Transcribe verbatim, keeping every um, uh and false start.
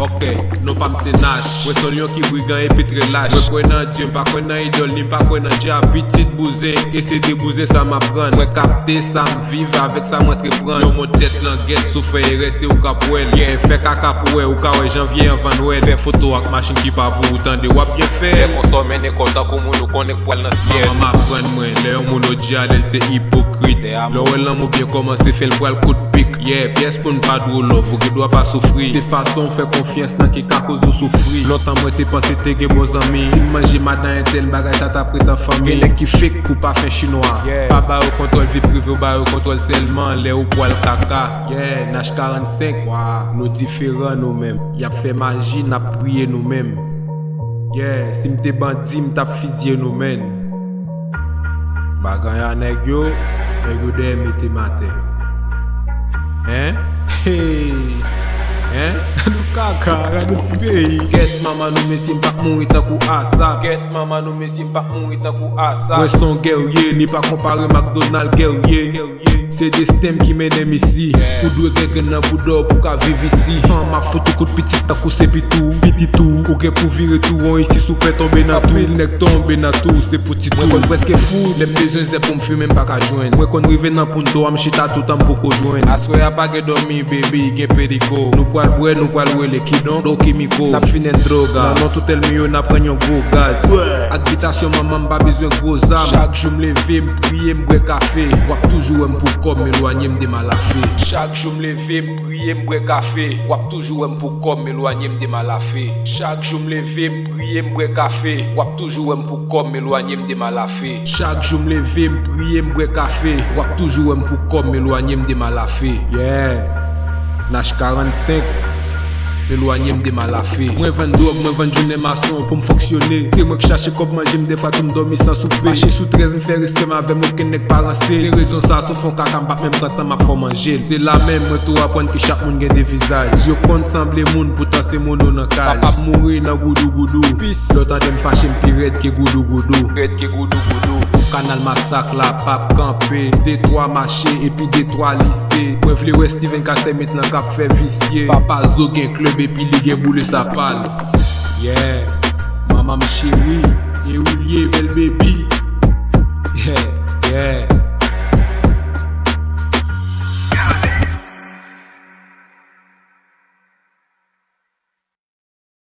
Ok, non pa m se Nash. Mwen se yon lyon ki brigan epi trè lach. Mwen kwè nan Dye, m pa kwè nan idòl, ni m pa kwè nan dyab. Pitit bouzen, e se de bouzen sa m aprann. Mwen kapte sa m viv, avèk sa m antreprann. Yon mond tèt langèt, si w fè erè, se ou k ap wè l. Yeah, fè kaka pou wè, ou ka wè janvye anvan Nwèl. Fè foto ak machin ki pa pou ou, tande w ap byen fè. Lè konsa w mennen kò w tankou moun ou konnen k pral nan syèl. Manman m aprann mwen, lè yon moun odi a lè l se ipokrit. Lè w wè lanmou byen kòmanse, fè l pral kout pik. Yeah, pyès pou n pa dwolo, ou gen dwa pa soufri. Se fason w fè konfyans lan ki ka koz ou soufri. Lontan mwen te panse te gen bon zanmi. Si m manje madan entèl, bagay sa t ap ret an fanmi. Gen nèg ki fake pou pa fè chinwa. Pa ba yo kontwòl vi prive w, ba yo kontwòl sèlman lè ou pwal kaka. Yeah, Nash karannsenk, nou diferan nou menm. Y ap fè maji, n ap priye nou menm. Yeah, si m te bandi, m t ap fizye nou menm. Bagay a nèg yo, nèg yo dèyè mete m atè. Hein? Hey! Hein? Gad yon kaka, gad yon ti peyi. Gèt manman nou mesye, m p ap mouri tankou Asap. Gèt manman nou mesye, m p ap mouri tankou Asap. Mwen se yon gèrye, ni pa konpare m ak Donald Guerrier. Se desten m ki mennen m isi. Ou dwe gen grenn nan bouda w pou w ka viv isi. Fanm ap fout ou kout pitit tankou se pitit ou. Pitit ou, ou gen pou vire tou won isi si w pè tonbe nan tou. Anpil nèg tonbe nan tou, se pou ti tou. Mwen konn prèske fou, lè m bezwen zèb pou m fimen m pa ka jwenn. Mwen konn rive nan punto a m chita toutan m poko jwenn. Aswè a pa gen dòmi, baby, gen pediko. Nou pral bwè, nou pral rele kidonk, Don Kimiko. N ap finen droga. Nan non tout ènmi yo, n ap pran yon gwo gaz. Ak bitasyon manman m pa bezwen gwo zam. Chak jou m leve, m priye, m bwè kafe. W ap toujou wè m pou kòb, m elwanye m de malafe. Chak jou m leve, m priye, m bwè kafe. W ap toujou wè m pou kòb, m elwanye m de malafe. Chak jou m leve, m priye, m bwè kafe. W ap toujou wè m pou kòb, m elwanye m de malafe. Chak jou m leve, m priye, m bwè kafe. W ap toujou wè m pou kòb, m elwanye m de malafe. Yeah. Nash karannsenk, elwanye m de malafe. Mwen vann dwòg, mwen vann jounen mason pou m fonksyone. Se mwen k chache kòb manje m, dèfwa tou m dòmi san soupe. Mache sou trèz, m fè respè m avè m, okenn nèg pa ranse. Se rezon sa, si w fè yon kaka, m p ap menm pran tan, m ap fè w manje l. Se la menm, mwen tou aprann ke chak moun gen de vizaj. Yo konn sanble moun, poutan se moun yo nan kay. Papa m mouri nan goudougoudou. Lè w tande m fache, m pi rèd ke goudougoudou. Rèd ke goudougoudou. Kanal Masak la p ap kanpe. Detwa mache epi detwa lise. Mwen vle wè Steven Casemate nan k ap fè visye. Papa Zo gen klèb epi li gen boule sa pa l. Yeah. Manman m cheri. E ou l ye, bèl baby. Yeah, yeah.